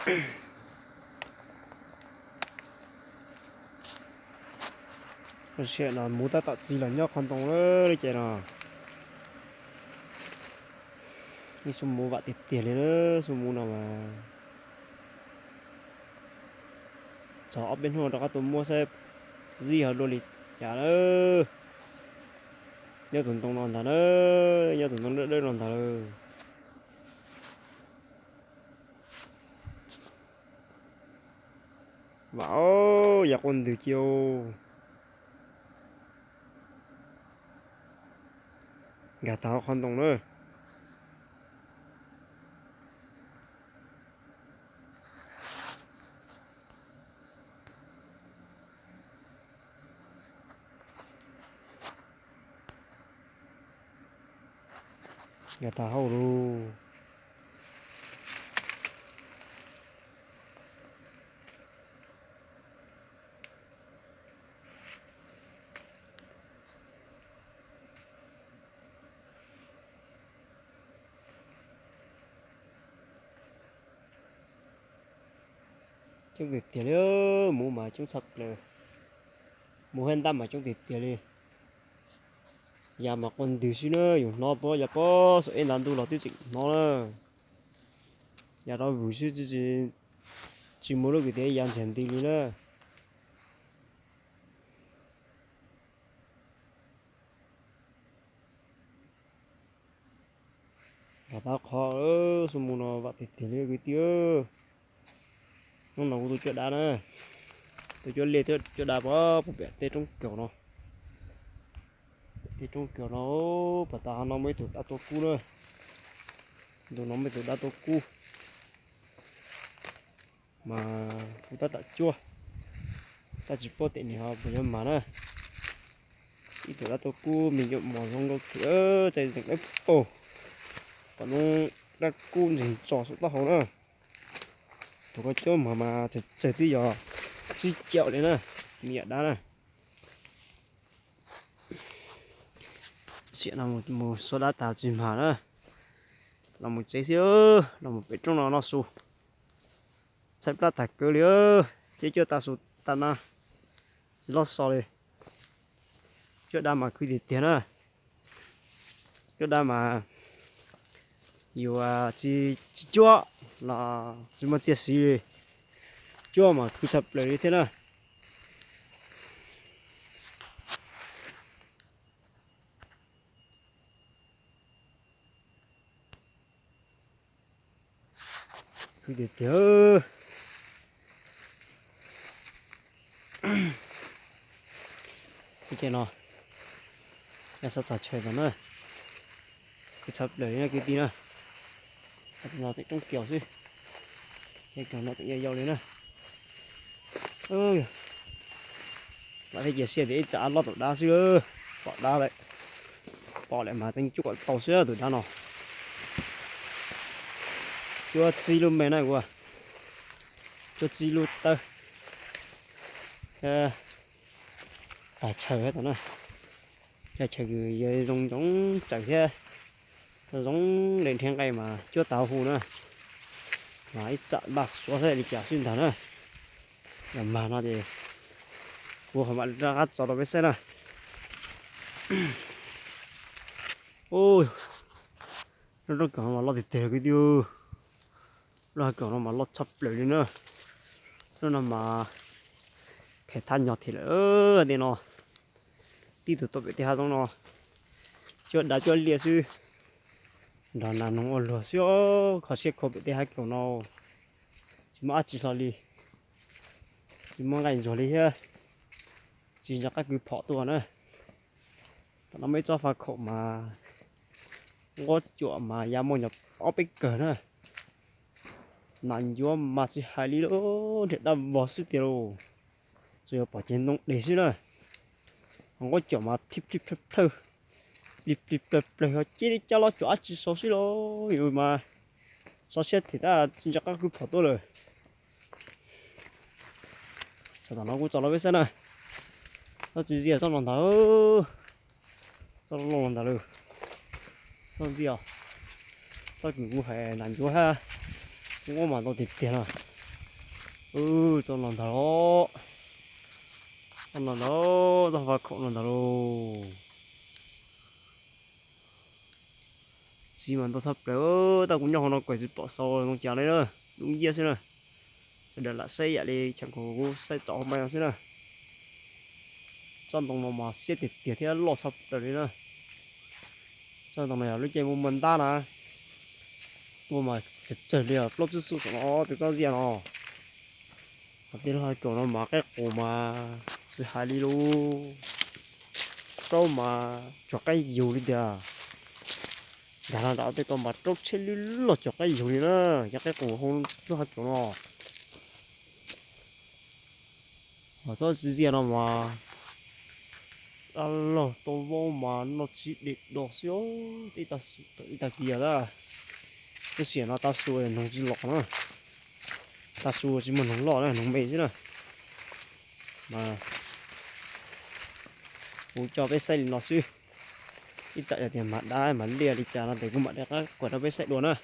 Tab sis no mus tab tom txi los nyob qhov ntoo na li ces no. Ib xu mus vam tiag tiag li na, xu mus no mas txog ob peb hnub rov qab tuaj muab saib zib ho dua li cas na. Nyob tus ntoo no ntag na, nyob tus ntoo dawb dawb no ntag lawm. Vam, yog quaj ntws cia. Nkag tag hauv qhov ntoo na. Nkag tag hauv lauj. Coob tiag tiag li, mus mas coob tshaj plaws. Mus hab ntab mas coob tiag tiag li. Yas mas quaj ntws xwb na, yus hnov puag yog puag saum eb nta ntuj los twb tseem hnov na. Yas rov vwm xwb, tsis muaj lub kwv tias yas ntsiag nti li na. Nkag tau qhov, xu mus no vam tiag tiag li kwv tij. Hnub no kuv tuaj cuab dab na, tuaj cuab liaj thiab cuab dab pem pem tej roob kaum no. Tej roob kaum no, pem tas no muaj ib tug dab tuaj kub na. Ntu no muaj ib tug dab tuaj kub. Mas kuv tab tom cuab, tab tsis paub tias nws ho puas yuav mag na. Ib tug dab tuaj kub me nyuam mos zoo nkauj kawg, txaij zeeg dawb paug, pom noob dab kub ntseeg tso saum taub hau na. Thaum koj cuab mag mas tsawg twb yog tsib caum li na, me nyuam dab na. Sim no mus xuas dab tas tsis mag na, los mus tsev xwb, los mus pem roob no noj su. Tshaib plab tag kawg li, ces cuab tas su tas na, tsis loj so li. Cuab dab mas khwv tiag tiag na. Cuab dab mas yus tsis cuab los tsis muaj txiaj siv li. Cuab mas khwv tshaj plaws li thiab na. Khwv tiag tiag. Ub, ces no, yog xav txog chaw ntawd na, khwv tshaj plaws li na kwv tij na. No tseem roob kiaus xwb, ces kiaus no tseem yau yau li na. Lam thiaj cia siab tias ib tsam loj tus dab xwb, pom dab lawm, pom lawm mas tseem cuab kom tau xwb tus dab no. Cuab txij lub me na kuv, cuab txij lub tawb, tag chaw tau na. Tag chaw kws yog zoo ntsoov tsawm thiab zoo li nrhiav nqaij mas cuab tau hu na. Mas ib tsam laj suav thiab li cas xwb ntag na. Yog mag no ces kuv ho mam rov qab tso rau peb saib na. Ub, lub roob kaum no mas loj tiag tiag kwv tij. Lub kaum no mas loj tshaj plaws li na. Lub no mas khaws thab nyog thiab lawm tej no. Tib tug tuaj pem tej hav zoov no cuab dab cuab liaj xwb, nrog nas noog ua luag xwb, kho siab kho pem tej hav kaum no. Tsis muaj dab tsi hlo li, tsis muaj nqaij ntxuag li thiab, tsis nco qab kwv phom tuaj na. Tam no muaj ib tsob faj khaum mas nquab cuam mas ya muaj nyuag ob peb kawg na. Nas ncuav mas tsis hais li lauj, nrhiav dab vog xwb tiag lauj. Tsuas yog pom ceg ntoo deg xwb na. Nquab cuam mas plij plij plawg plawg, plij plij plawg plawg, yog cia li coj los cuam dab tsi sau xwb lauj, yus mas so siab them tab tsis nco qab kwv phom tuaj lawm. Tam no kuv tso rau peb saib na, tsob txiv ziaj tsob no ntag, tsob loj loj no ntag lauj. Tsob ntxiaj, tsob kws kuv hais nas ncuav hab, nquab mas ntau tiag tiag no. Txoj no ntag, txoj no ntag, txoj vaj khaum no ntag lauj. Txiv mas ntau tshaj plaws, tab kuv nyob hauv no kuv tsis pom xaus zoo cas li na, dub nciab xwb na. Sawv daws lam saib ib yam li cheem kuv saib txog hauv ntej no xwb na. Tsob ntoo no mas siab tiag tiag thiab loj tshaj plaws li na. Tsob ntoo no yog lub caij muaj muaj ntab na, tuaj mas tsawg tsawg li plaub tsib xuab saum no tej tsob ziaj no. Hos tej lub hauv caum no mas qaib qus mas tsis hais li lauj, plaub mas cog qaib yug li tiag. Nkag los nram tej ko mas raub tsheb lwj loj cog qaib yug li na, cov qaib qus hauv lub hauv caum no. Hos tsob ziaj no mas dab laug tau vaub mas noj tsis dej do xwb, ib tag kis a, lub sij hawm no tav su noog tsis los na, tav su tsis muaj noog loj na, noog me xwb na. Mas kuv coj peb saib li no xwb, ib tsam yog tias mag dab mag liaj li cas no ces kuv mam rov qab kuaj rau peb saib dua na.